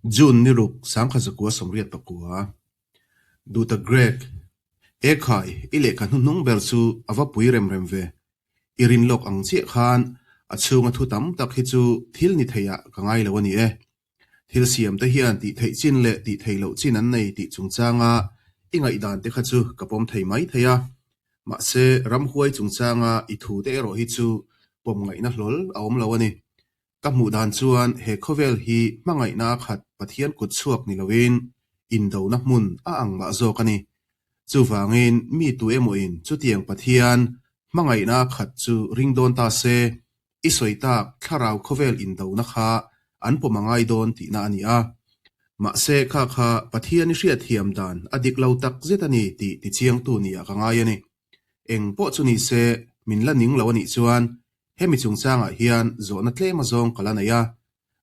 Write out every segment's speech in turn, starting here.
June ni ruk 1989. Duhtak Greg, Ekhai, i lehkha hnuhnung ber chu a va pui rem rem ve. I rin lawk ang chiah khan a chhunga thu tam tak hi chu thil ni theiah ka ngai lo a ni e. Thil siam te hian tih theih chin leh tih theih loh chin an nei tih chungchanga i ngaihdan te kha chu ka pawm thei mai thei a. Mahse, ramhuai chungchanga i thu te erawh hi chu pawm ngaihna hlawl a awm lo a ni. Ka hmuh dan chuan he khawvel hi hmangaihna a khat Pathian kut chhuak ni loin indona hmun a ang mah zawk a ni. Chuvangin mi tu emawin chutiang Pathian hmangaihna a khat chu ring dawn ta se, i sawi tak thlarau khawvel indona kha an pawm a ngai dawn tihna a ni a. Mahse kha kha Pathian i hriatthiam dan a dik lo tak zet a ni tih tichiangtu nia ka ngai a ni. Eng pawh chu ni se min la ning lo a nih chuan Hemi chungchangah hian zawhna tlem azawng ka la nei a,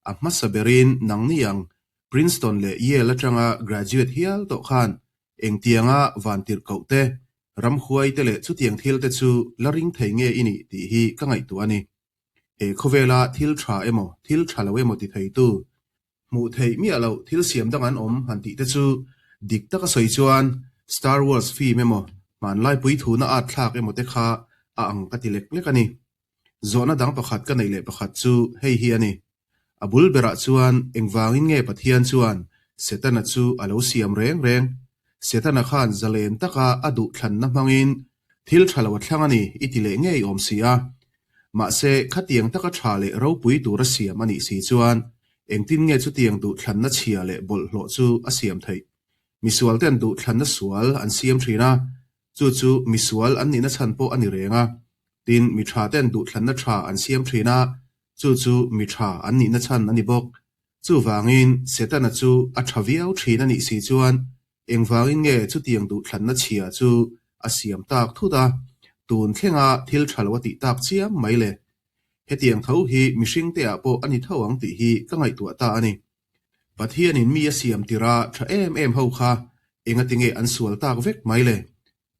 a hmasa berin nangni ang Princeton leh Yale atanga graduate hial tawh khan engtianga vantirhkoh te, ramhuai te leh chutiang thil te chu la ring thei nge i nih tih hi ka ngaihtuah a ni. He khawvela thil tha emaw thil tha lo emaw ti theitu, Hmuh theih miah loh thil siam dang an awm han tih te chu dik taka sawi chuan Star Wars film emaw hmanlai puithuna at thlak emaw te kha a ang ka ti lek lek a ni. Zawhna dang pakhat ka neih leh pakhat chu hei hi a ni. A bul berah chuan engvangin nge Pathian chuan Setana chu a lo siam reng reng? Setana khan zalen taka a duhthlanna hmangin thil tha lo a thlang a ni i ti leh ngei awm si a. Mahse, khatiang taka tha leh ropui tura siam a nih si chuan engtin nge chutiang duhthlanna chhia leh bawlhhlawh chu a siam theih? Misualten duhthlanna sual an siam thin a, chu chu misual an nihna chhan pawh a ni reng a. Tin, mi thaten duhthlanna tha an siam thin a, chu chu mi tha an nihna chhan a ni bawk. Chuvangin, Setana chu a tha viau thin a nih si chuan Engvangin nge chutiang duhthlanna chhia chu a siam tak thut a, tun thlenga thil tha lo a tih tak chiam mai le? Hetiang tho hi mihring te ah pawh a ni tho ang tih hi ka ngaihtuah ta a ni. Pathianin mi a siam tirh a tha em em ho kha engati nge an sual tak vek mai le?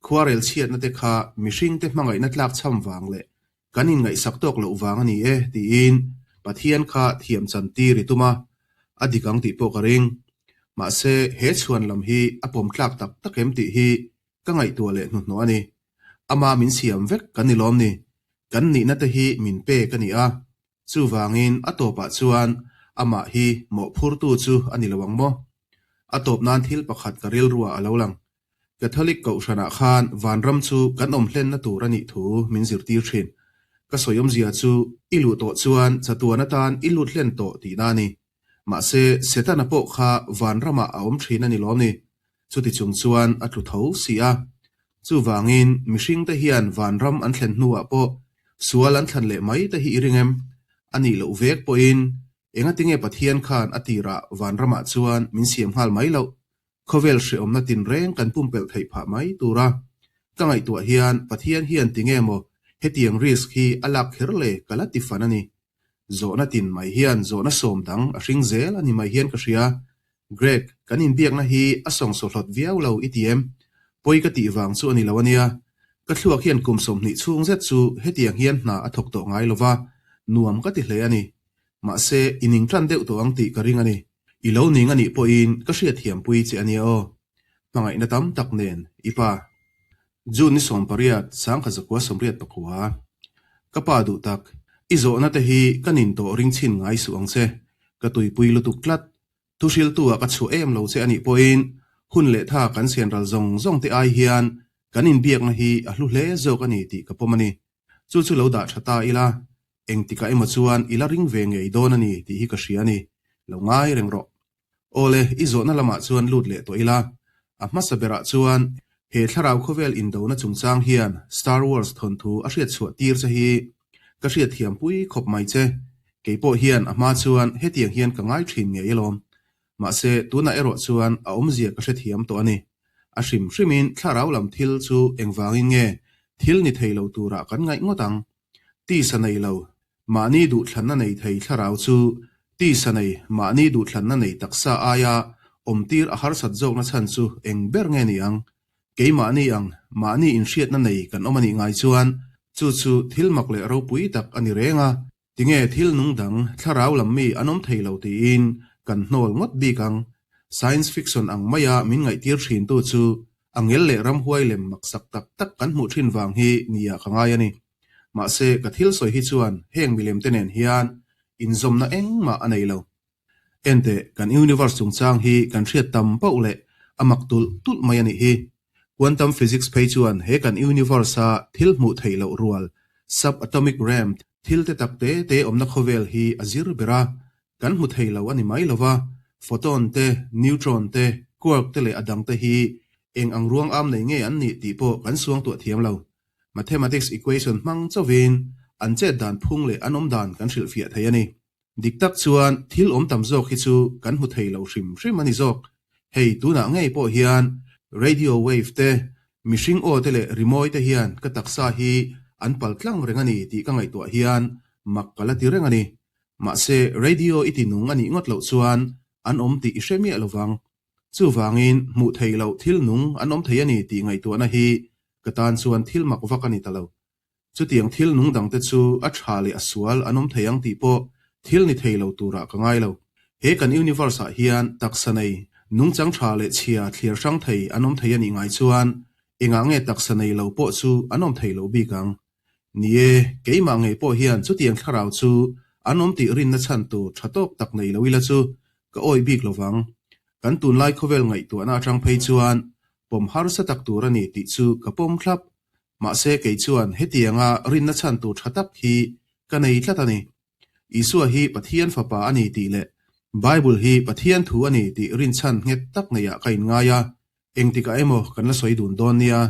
Khuarel chhiatna te kha mihring te hmangaihna tlak chham vang leh kan inngaihsak tawk loh vang a ni e tiin Pathian kha thiam chan tir i tum a, a dik ang tih pawh ka ring. Mahse, he chhuan lam hi a pawm tlak tak tak em tih hi ka ngaihtuah leh hnuhnawh a ni. Ama min siam vek kan ni lawm ni? Kan nihna te hi min pek a ni a, chuvangin a tawpah chuan amah hi mawhphurtu chu a ni lo ang maw? A tawp nan thil pakhat ka rilruah a lo lang. Catholic Kohhranah khan vanram chu kan awm hlenna tur a nih thu min zirtir thin. Ka sawi awmzia chu i luh tawh chuan chatuan atan i lut hlen tawh tihna a ni. Mahse, Setana pawh kha vanramah a awm thin a ni lawm ni? Chuti chung chuan a tlu tho si a. Chuvangin, mihringte hian vanram an thlen hnuah pawh sual an thlan leh mai te hi i ring em? A nih loh vek pawhin, engatinge Pathian khan a tirah vanramah chuan min siam nghal mai loh? Khawvel hreawmna tinreng kan pumpelh theih phah mai tura ka ngaihtuah hian Pathian hian tinge maw hetiang risk hi a lak kher le ka la ti fan a ni. Zawhna tin mai hian zawhna sawm dang a hring zel a ni mai hian ka hria. Greg, kan inbiakna hi a sawngsawhlawt viau lo i ti em? Pawi ka tih vang chu a ni lo a nia. Ka thluak hian kum 20 chhung zet chu hetiang hian hna a thawk tawh ngai lova, nuam ka ti hle a ni. Mahse, i ning tan deuh tawh ang tih ka ring a ni. I lo ning a nih pawhin ka hriatthiampui che a nia aw. Hmangaihna tam tak nen, i pa. June ni 18, 1989. Ka pa duh tak, i zawhna te hi ka nin tawh ring chhin ngai suh ang che. Ka tuipui lutuk tlat. Thuhriltu-ah ka chhuah em lo che a nih pawhin hun leh tha kan sianral zawng zawng te ai hian kan inbiakna hi a hlu hle zawk a ni tih ka pawm a ni. Chu chu lo dah tha ta ila, engtikah emaw chuan i la ring ve ngei dawn a ni tih hi ka hria a ni. Lo ngai reng rawh. Awle, i zawhna lamah chuan lut leh tawh ila. A hmasa berah chuan he thlarau khawvel indona chungchang hian Star Wars thawnthu a hriatchhuah tir che hi ka hriatthiam pui khawp mai che. Kei pawh hian a hma chuan hetiang hian ka ngai thin ngei alawm. Mahse, tunah erawh chuan a awmzia ka hrethiam tawh a ni. A hrim hrimin thlarau lam thil chu engvangin nge thil ni thei lo turah kan ngaih ngawt ang? Tisa nei lo, mahni duhthlanna nei thei thlarau chu tisa nei, mahni duhthlanna nei taksa aia awmtir a harsat zawkna chhan chu eng ber nge ni ang? Keimahni ang, mahni inhriatna nei kan awm a nih ngai chuan chu chu thil mak leh ropui tak a ni reng a. Tinge thil nung dang, thlarau lam mi an awm thei lo tiin Kan hnawl ngawt bik ang. Science fiction ang maia min ngaihtir thintu chu a ngel leh ramhuai lem maksak tak tak kan hmuh thin vang hi nia ka ngai a ni. Mahse, ka thil sawi hi chuan heng milem te nen hian inzawmna engmah a nei lo. Enteh, kan universe chungchang hi kan hriat tam pauh leh a mak tulh tulh mai a nih hi. Quantum physics phei chuan he kan universe-a thil hmuh theih loh rual, sub-atomic realm, thil te tak te te awmna khawvel hi a zir ber a, kan hmu thei lo a ni mai lo va, photon te, neutron te, quark te leh a dang te hi eng ang ruang am nei nge an nih tih pawh kan suangtuah thiam lo. Mathematics equation hmang chauhin an chet dan phung leh an awm dan kan hrilhfiah thei a ni. Dik tak chuan thil awm tam zawk hi chu kan hmu thei lo hrim hrim a ni zawk. Hei tunah ngei pawh hian radio wave te, mihring aw te leh rimawi te hian ka taksa hi an pal tlang reng a ni tih ka ngaihtuah hian mak ka la ti reng a ni. Mahse radio i ti nung a nih ngawt loh chuan an awm tih i hre miah lo vang. Chuvangin hmuh theih loh thil nung an awm thei a ni tih ngaihtuahna hi ka tan chuan thil mak vak a ni ta lo. Chutiang thil nung dangte chu a tha leh a sual an awm thei ang tih pawh thil ni thei lo turah ka ngai lo. He kan universe-ah hian taksa nei, nungchang tha leh chhia thliar hrang thei an awm thei a nih ngai chuan engah nge taksa nei lo pawh chu an awm thei lo bik ang? Ni e, keimah ngei pawh hian chutiang thlarau chu an awm tih rinna chhan tur tha tawk tak nei lo ila chu ka awih bik lo vang. Kan tunlai khawvel ngaihtuahna atang phei chuan pawm harsa tak tur a ni tih chu ka pawm thlap. Mahse kei chuan hetianga rinna chhan tur tha tak hi ka nei tlat a ni. Isua hi Pathian Fapa a ni tih leh Bible hi Pathian thu a ni tih rinchhan nghet tak neiah ka inngai a, engtikah emaw kan la sawi dun dawn nia.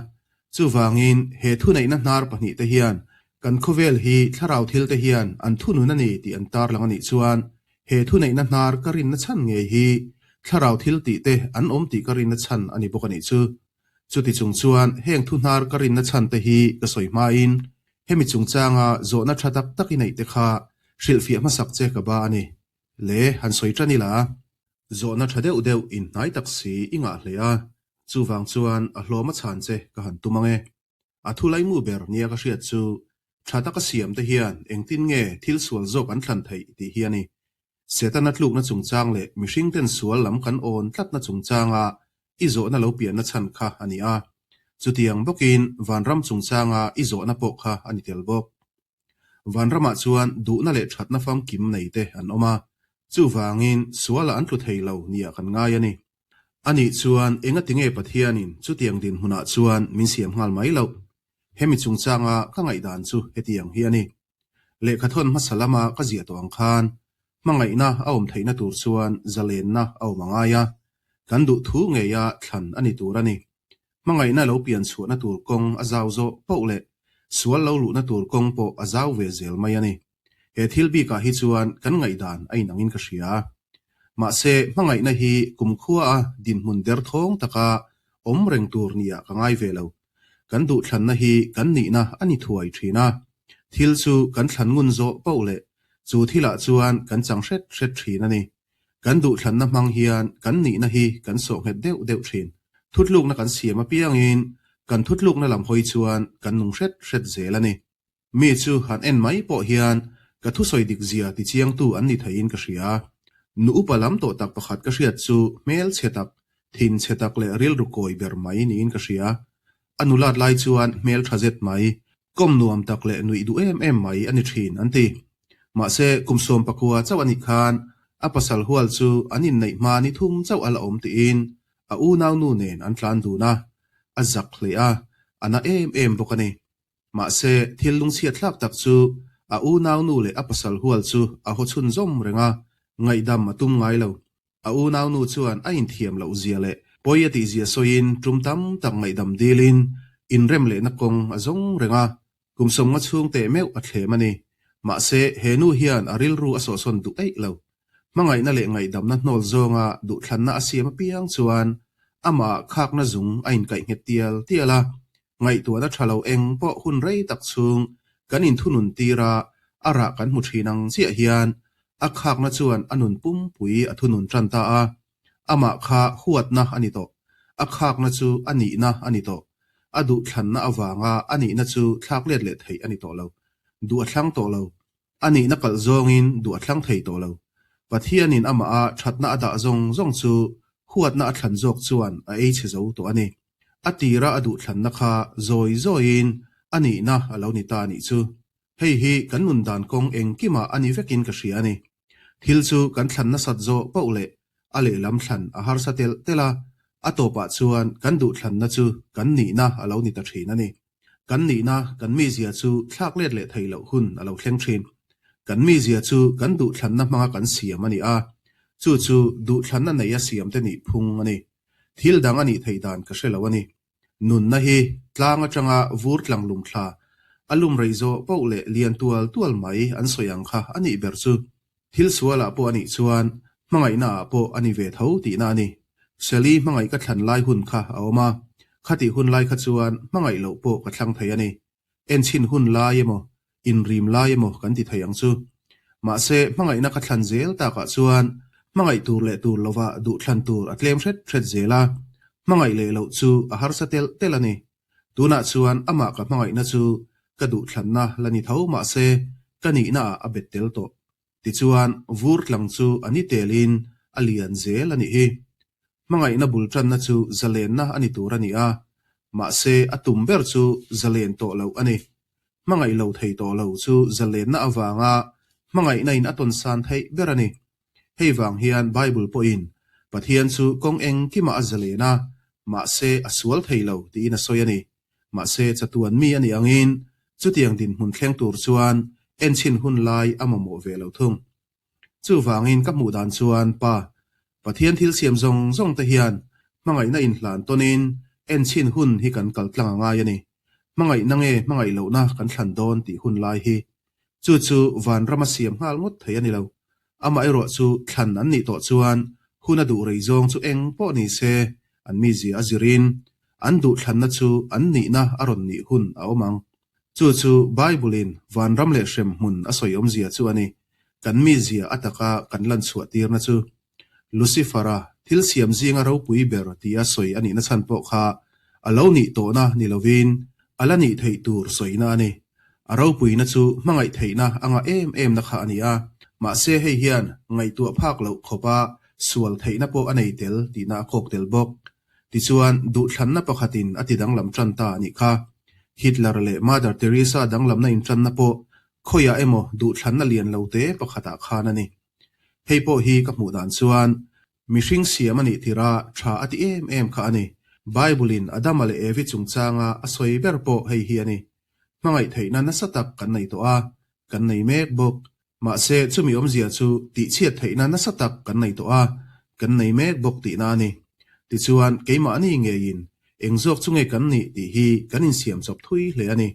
Chuvangin he thuneihna hnar pahnihte hian kan khawvel hi thlarau thilte hian an thunun a ni tih an tarlang a nih chuan he thuneihna hnar ka rinna chhan ngei hi thlarau thil tihte an awm tih ka rinna chhan a ni bawk a nih chu. Chuti chung chuan heng thu hnar ka rinna chhan te hi ka sawi hmain hemi chungchanga zawhna tha tak tak i neih te kha hrilhfiah hmasak che ka ba a ni. Le, han sawi tan ila. Zawhna tha deuh deuh inhnai tak si i ngah hle a, chuvang chuan a hlawm a chhan che ka han tum ang e. A thu laimu ber nia ka hriat chu tha taka siam te hian engtin nge thil sual zawk an thlan theih tih hi a ni. Setana tlukna chungchang leh mihringten sual lam kan awn tlatna chungchanga i zawhna lo pianna chhan kha a ni a. Chutiang bawkin vanram chungchanga i zawhna pawh kha a ni tel bawk. Vanramah chuan duhna leh thatna famkim nei te an awm a, chuvangin sualah an tlu thei lo nia kan ngai a ni. Anih chuan engatinge Pathianin chutiang dinhmunah chuan min siam nghal mai loh? Hemi chungchanga ka ngaihdan chu hetiang hi a ni. Lehkhathawn hmasa lama ka ziah tawh ang khan, hmangaihna a awm theihna tur chuan zalenna a awm a ngai a, kan duh thu ngeia thlan a ni tur a ni. Hmangaihna lo pian chhuahna tur kawng a zau zawh poh leh sual lo luhna tur kawng pawh a zau ve zel mai a ni. He thil bikah hi chuan kan ngaihdan a inangin ka hria. Mahse, hmangaihna hi kumkhua a dinhmun derthawng taka awm reng tur niah ka ngai ve lo. Kan duhthlanna hi kan nihna a ni thuai thin a, thil chu kan thlan ngun zawh poh leh chu thilah chuan kan chang hret hret thin a ni. Kan duhthlanna hmang hian kan nihna hi kan sawh nghet deuh deuh thin. Thutlukna kan siam apiangin kan thutlukna lam hawi chuan kan nung hret hret zel a ni. Mi chu han en mai pawh hian ka thusawi dik zia ti chiangtu an ni theiin ka hria. Nu upa lam tawh tak pakhat ka hriat chu hmel chhe tak, thin chhe tak leh rilru kawi ber mai niin ka hria. A nulat lai chuan hmel tha zet mai, kawm nuam tak leh nuih duh em em mai a ni thin an ti. Mahse, kum 19 chauh a nih khan a pasal hual chu an inneih hma ni thum chauh a la awm tiin a unaunu nen an tlan dun a, a zak hle a, a na em em bawk a ni. Mahse, thil lungchhiat thlak tak chu a unaunu leh a pasal hual chu a haw chhunzawm reng a, ngaihdam a tum ngai lo. A unaunu chuan a inthiam loh zia leh pawi a tih zia sawiin tum tam tak ngaihdam dilin inrem lehna kawng a zawng reng a, kum 50 chhung teh meuh a thlem a ni. Mahse, he nu hian a rilru a sawhsawn duh eih lo. Hmangaihna leh ngaihdamna hnawl zawnga duhthlanna a siam apiang chuan amah khakna zung a inkaih nghet tial tial a, Ngaihtuahna tha lo eng pawh hun rei tak chhung kan inthunun tir a, a rah kan hmu thin ang chiah hian a khakna chuan a nun pumpui a thunun tan ta a. Amah kha huatna a ni tawh. A khakna chu a nihna a ni tawh. A duhthlanna avanga a nihna chu thlak let leh theih a ni tawh lo. Duh a thlang tawh lo. A nihna kalh zawngin duh a thlang thei tawh lo. Pathianin amaha thatna a dah zawng zawng chu huatna a thlan zawk chuan a ei chhe zo tawh a ni. A tira a duhthlanna kha zawi zawiin a nihna a lo ni ta a nih chu. Hei hi kan nun dan kawng engkimah a ni vekin ka hria a ni. Thil chu kan thlan nasat zawh poh leh a lehlam thlan a harsa telh telh a, a tawpah chuan kan duhthlanna chu kan nihna a lo ni ta thin a ni. Kan nihna, kan mizia chu thlak let leh theih loh hun a lo thleng thin. Kan mizia chu kan duhthlanna hmanga kan siam a ni a, chu chu duhthlanna neia siamte nih phung a ni. Thil dang a nih theih dan ka hre lo a ni. Nunna hi tlang atanga vur tlang lum thla, a lum rei zawh poh leh lian tual tual mai an sawi ang kha a nih ber chu. Thil sualah pawh a nih chuan hmangaihna ah pawh a ni ve tho tihna a ni. Sally hmangaih ka thlan lai hun kha a awm a, khatih hun lai kha chuan hmangaih loh pawh ka thlang thei a ni. Enchhin hun lai emaw, inrim lai emaw kan ti thei ang chu. Mahse, hmangaihna ka thlan zel takah chuan hmangaih tur leh tur lova duh thlan tur a tlem hret hret zel a, hmangaih leh loh chu a harsa telh telh a ni. Tunah chuan amah ka hmangaihna chu ka duh thlanna la ni tho mahse, ka nihnaah a bet tel tawh. Tichuan, vur tlang chu a ni telin a lian zel a nih hi. Hmangaihna bul tanna chu zalenna a ni tur a ni a, mahse a tum ber chu zalen tawh loh a ni. Hmangaih lo thei tawh lo chu zalenna avanga hmangaihna in a tawn san theih ber a ni. Hei vang hian Bible pawhin Pathian chu kawng engkimah a zalen a, mahse a sual thei lo tiin a sawi a ni. Mahse chatuan mi a nih angin chutiang dinhmun thleng tur chuan enchhin hun lai a mamawh ve lo thung. Chuvangin ka hmuh dan chuan Pa, Pathian thil siam zawng zawng te hian hmangaihna inhlan tawnin enchhin hun hi kan kal tlang a ngai a ni. Hmangaihna nge hmangaih lohna kan thlan dawn tih hun lai hi. Chu chu vanram a siam nghal ngawt thei a ni lo. Amaherawh chu thlan an nih tawh chuan hun a duh rei zawng chu eng pawh ni se an mizia a zirin an duhthlanna chu an nihna a rawn nih hun a awm ang. Chu chu Bible-in vanram leh hrem hmun a sawi awmzia chu a ni. Kan mizia a taka kan lan chhuah tirna chu Lucifer-a thil siam zinga ropui ber tia sawi a nihna chhan pawh kha a lo nih tawhna ni lovin a la nih theih tur sawina a ni. A ropuina chu hmangaih theihna a ngah em emna kha a ni a, mahse hei hian ngaihtuah phak loh khawpa sual theihna pawh a nei tel tihna a kawk tel bawk. Tichuan, duhthlanna pakhatin a ti danglam tan ta a nih kha. Hitler leh Mother Teresa danglamna intanna pawh khawiah emaw duhthlanna lian lo te pakhatah khan a ni. Hei pawh hi ka hmuh dan chuan mihring siam a nih tirha tha a ti em em kha a ni. Bible-in Adama leh Evi chungchanga a sawi ber pawh hei hi a ni. Hmangaih theihna nasa tak kan nei tawh a, kan nei mek bawk. Mahse, chumi awmzia chu tihchhiat theihna nasa tak kan nei tawh a, kan nei mek bawk tihna a ni. Tichuan, keimahni ngeiin eng zawk chu nge kan nih tih hi kan insiam chawp thui hle a ni.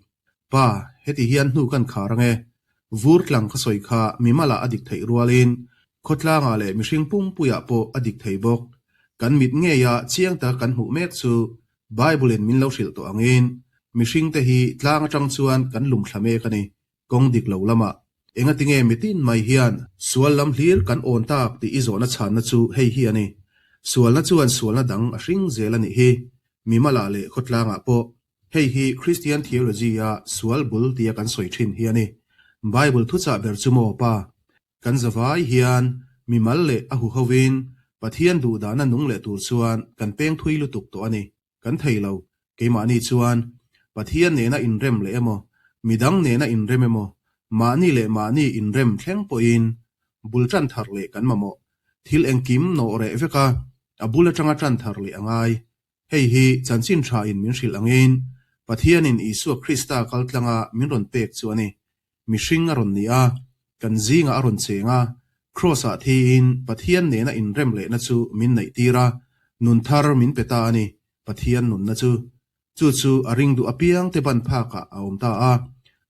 Pa, heti hian hnu kan khar ange. Vur tlang ka sawi kha mimalah a dik theih rualin khawtlangah leh mihring pumpuiah pawh a dik thei bawk. Kan mit ngeia chiang taka kan hmuh mek chu Bible-in min lo hrilh tawh angin mihringte hi tlang atang chuan kan lum thla mek a ni. Kawng dik lo lamah engatinge mitin mai hian sual lam hlir kan awn tak tih i zawhna chhanna chu hei hi a ni. Sualna chuan sualna dang a hring zel a nih hi. Mimalah leh khawtlangah pawh Hei hi Kristian theology-a sual bul tia kan sawi thin hi a ni. Bible thuchah ber chu maw pa? Kan zavai hian mimal leh a huhovin Pathian duhdahna nung leh tur chuan kan peng thui lutuk tawh a ni. Kan thei lo. Keimahni chuan Pathian nena inrem leh emaw, midang nena inrem emaw, mahni leh mahni inrem thleng pawhin bul tan thar leh kan mamawh. Thil engkim nawh reh veka a bul atanga tan thar leh a ngai. Hei hi chanchin tha in min hrilh angin Pathianin Isua Krista kal tlanga min rawn pek chu a ni. Mihring a rawn ni a, kan zingah a rawn cheng a, Kraws-ah thiin Pathian nena inrem lehna chu min neih tir a, nun thar min pe ta a ni, Pathian nunna chu. Chu chu a ring duh apiangte ban phakah a awm ta a.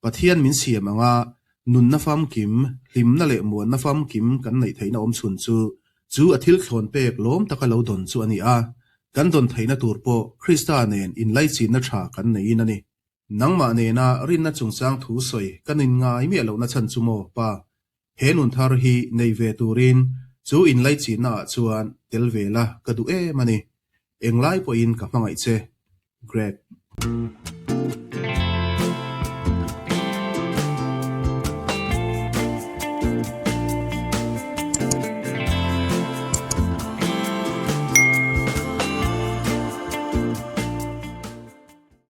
Pathian min siam anga nunna famkim, hlimna leh muanna famkim kan neih theihna awm chhun chu Chu a thil thlawn pek lawm taka lo dawn chu a ni a, kan dawn theihna tur pawh Krista nen inlaichinna tha kan neiin a ni. Nangmah nena rinna chungchang thu sawi ka nin ngai miah lohna chhan chu maw, Pa? He nun thar hi nei ve turin chu inlaichinna ah chuan tel ve la ka duh em a ni. Englai pawhin ka hmangaih che. Greg.